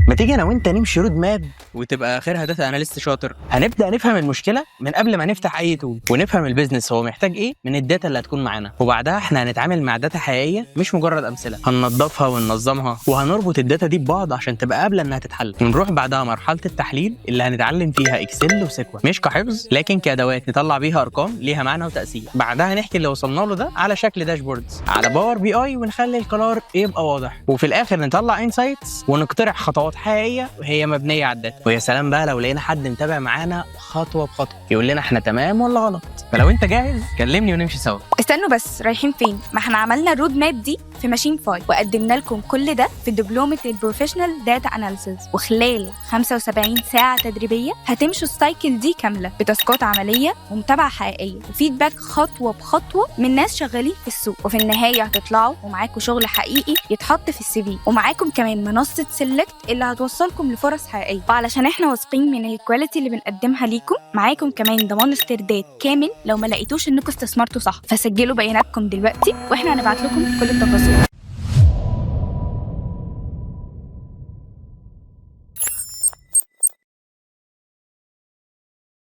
ما تيجي انا وانت نمشي road map وتبقى اخرها data analyst شاطر. هنبدا نفهم المشكلة من قبل ما نفتح اي tool، ونفهم ال business هو محتاج ايه من ال data اللي هتكون معانا. وبعدها احنا هنتعامل مع data حقيقية مش مجرد امثله، هننظفها وننظمها وهنربط ال data دي ببعض عشان تبقى قابله انها تتحلل. ونروح بعدها مرحلة التحليل اللي هنتعلم فيها Excel و SQL، مش كحفظ لكن كادوات نطلع بيها ارقام ليها معنى وتاثير. بعدها نحكي اللي وصلنا له ده على شكل dashboards على Power BI ونخلي القرار يبقى واضح. وفي الاخر نطلع insights ونقترح خطوات حقيقية وهي مبنية على ال data. ويا سلام بقى لو لقينا حد متابع معانا خطوة بخطوة يقول لنا احنا تمام ولا غلط. فلو انت جاهز كلمني ونمشي سوا. استنوا بس، رايحين فين؟ ما احنا عملنا ال road map دي في ماشين فاي وقدمنا لكم كل ده في دبلومة ال professional data analysis، وخلال 75 ساعة تدريبية هتمشوا ال cycle دي كاملة بتاسكات عملية ومتابعة حقيقية و feedback خطوة بخطوة من ناس شغالين في السوق. وفي النهاية هتطلعوا ومعاكم شغل حقيقي يتحط في ال CV، ومعاكم كمان منصة Select اللي هتوصلكم لفرص حقيقية. وعلشان احنا واثقين من ال quality اللي بنقدمها ليكم، معاكم كمان ضمان استرداد كامل لو ما لقيتوش انكم استثمرتوا صح. فسجلوا بياناتكم دلوقتي واحنا هنبعت لكم كل التفاصيل.